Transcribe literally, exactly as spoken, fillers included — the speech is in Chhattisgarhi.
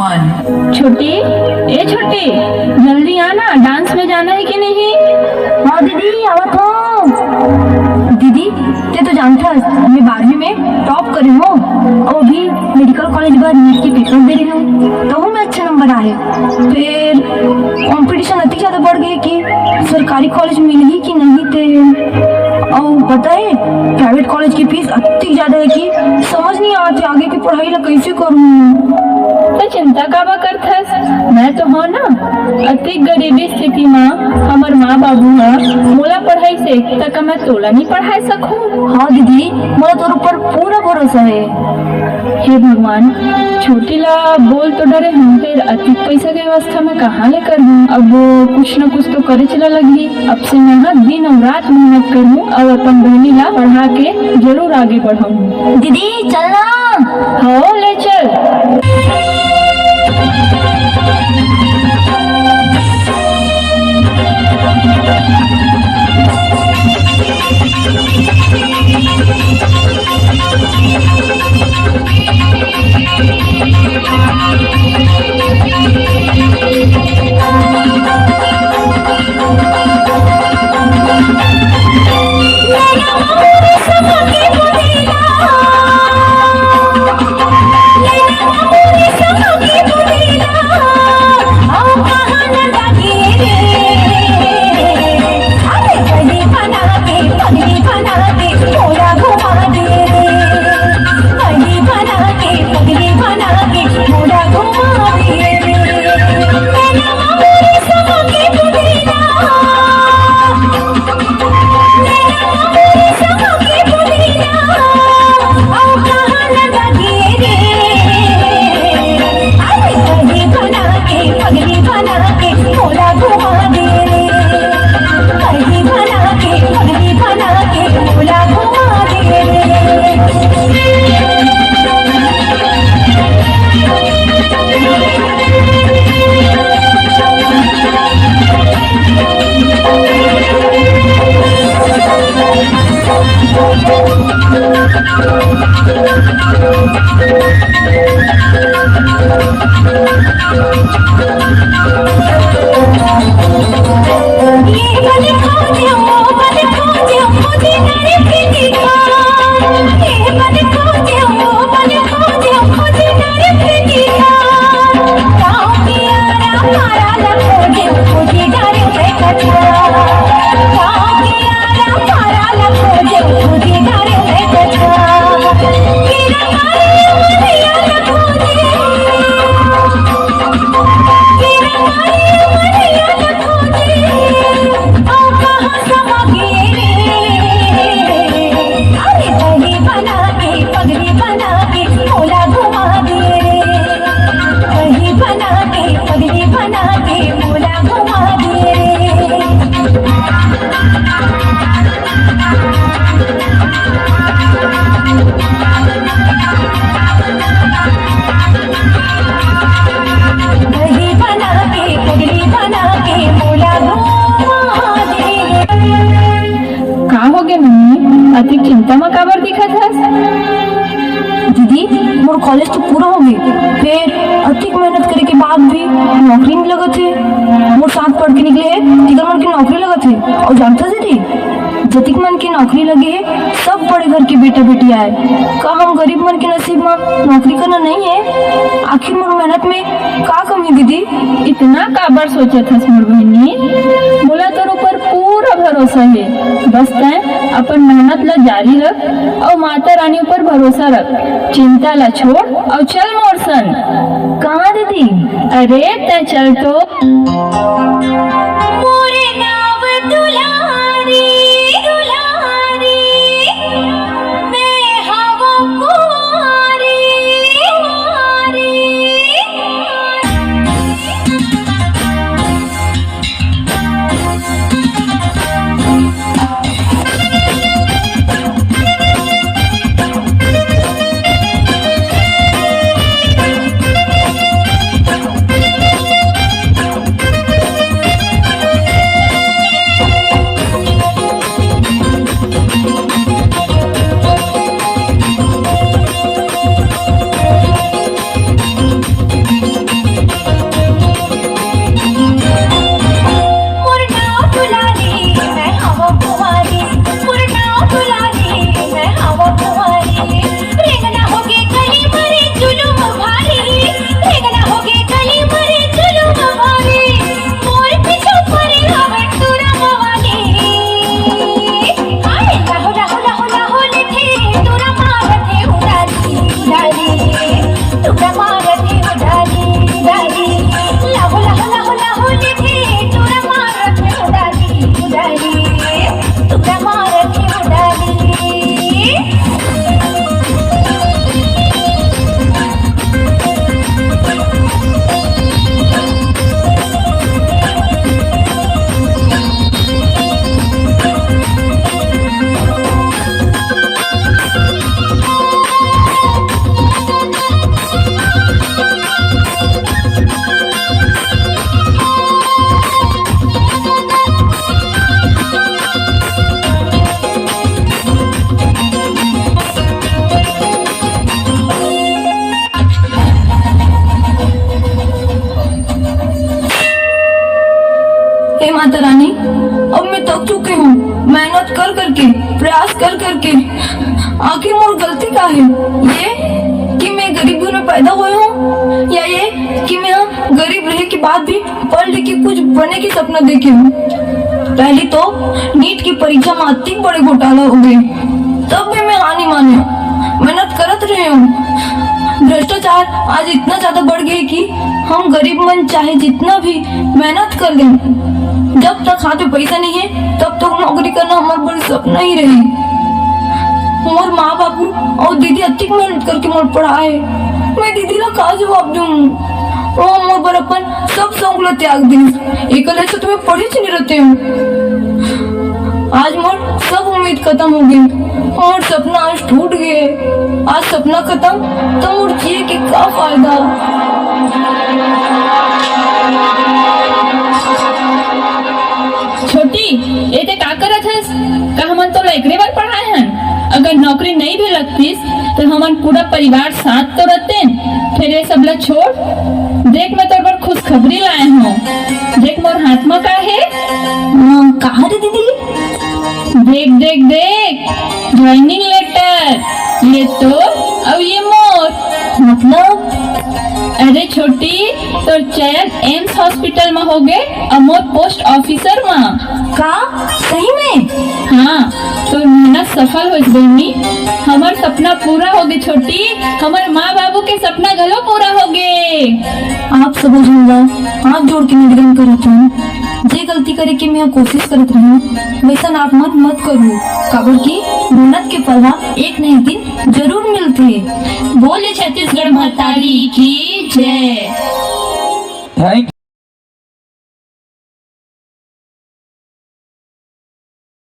छोटी, ए छोटी, जल्दी आना, डांस में जाना है कि नहीं? हाँ दीदी, आवत हूँ। दीदी, ते तो जानथस, मैं बारहवीं में टॉप करे हूँ और अभी मेडिकल कॉलेज बर नीट के पेपर दे रही हूँ, तहू में अच्छे नंबर आए। फिर कंपटीशन अति ज्यादा बढ़ गए कि सरकारी कॉलेज मिलही कि नहीं ते। और पता है, प्राइवेट कॉलेज की फीस अति ज्यादा है कि समझ नहीं आती आगे की पढ़ाई ला कैसे करूँ। तो चिंता काबर करथस? मैं तो हूँ ना, अति गरीबी स्थिति मा हमर माँ बाबू ह मोला पढ़ाइसे, त का मैं तोला नहीं पढ़ाए सकूँ? हाँ दीदी, मोला तोर ऊपर पूरा भरोसा है। हे भगवान, छोटी ला बोल तो डरे हूँ, फिर अतिक पैसा के व्यवस्था मैं कहाँ ले करहूँ? अब कुछ न कुछ तो करेच ला लगही। अब से मैं ह दिन अउ रात मेहनत करहूँ अउ अपन बहिनी ला पढ़ा के जरूर आगे बढ़ाहूँ। दीदी, चलना। हो, ले चल। का होगे मम्मी, अतिक चिंता म काबर दिखत हस? दीदी, मोर कॉलेज तो पूरा होगे, फेर अतिक मेहनत करे के बाद भी नौकरी नहीं लगत हे। मोर साथ पढ़ के निकले हे, तिकर मन के नौकरी लगत हे। अउ जानथस दीदी, जतिक मन के नौकरी लगे हे, सब बड़े घर के बेटा बेटी आए। का हम गरीब मन के नसीब म नौकरी करना नहीं है? आखिर मोर मेहनत में का कमी दीदी? इतना काबर सोचत हस मोर बहिनी? मोला तोर ऊपर पूरा भरोसा हे। बस तैं अपन मेहनत ला जारी रख अउ माता रानी ऊपर भरोसा रख। चिंता ला छोड़ अउ चल मोर संग। कहाँ दीदी? अरे तैं चल तो। मोरे नाव दुलारी, दुलारी, मैं हवं कुंवारी, कुंवारी। माता रानी, अब मैं थक चुके हूँ, मेहनत कर करके, प्रयास कर करके। आखिर मोर गलती का है? ये कि मैं गरीब घर में पैदा हुए हूँ, या ये कि मैं यहाँ गरीब रहे के बाद भी पढ़ लिख के कुछ बने के सपना देखे हूँ? पहली तो नीट की परीक्षा में अतिक बड़े घोटाला हो गए, तब भी मैं हानि माने हूँ, मेहनत करत रहे हूँ। भ्रष्टाचार आज इतना ज्यादा बढ़ गया कि हम गरीब मन चाहे जितना भी मेहनत कर लें, जब तक हाथ में पैसा नहीं है, तब तक नौकरी करना हमारे बड़े सपना ही रही। मोर माँ बाबू और दीदी अतिक मेहनत करके मोर पढ़ाए, मैं दीदी ला का जवाब दूँ? वो मोर बर अपन सब शौक ला त्याग दिस, एकला से तो मैं पढ़े च नहीं रहते हूँ। आज मोर सब उम्मीद खत्म हो गई, मोर सपना आज टूट गए। आज सपना खत्म तो मोर जिए के का फायदा? छोटी, ये ते का करत हस? का हमन तोला एकरे बर पढ़ाए हन? अगर नौकरी नहीं भी लगतीस, तो हमन पूरा परिवार साथ तो रहतेन। फिर ये सब ला छोड़, देख, मैं तोर बर खुशखबरी लाए हूँ। देख, मोर हाथ में का है? हाँ, का रे दीदी? देख, देख, देख, ज्वाइनिंग लेटर। ये तोर और ये मोर। मतलब? अरे छोटी, तोर चयन एम्स हॉस्पिटल में हो गए और मोर पोस्ट ऑफिसर में। का? सही में? हाँ, तोर मेहनत सफल हो गई। हमर सपना पूरा हो गए छोटी, हमर माँ बाबू के सपना घलो पूरा हो गए। आप सब झन ला हाथ जोड़ के निवेदन करत हूँ, जे गलती करे के मैं कोशिश करत रहूँ, वैसन आप मन मत करू, काबर कि मेहनत के फल हा एक न एक दिन जरूर मिलथे। बोले छत्तीसगढ़ महतारी की जय। थैंक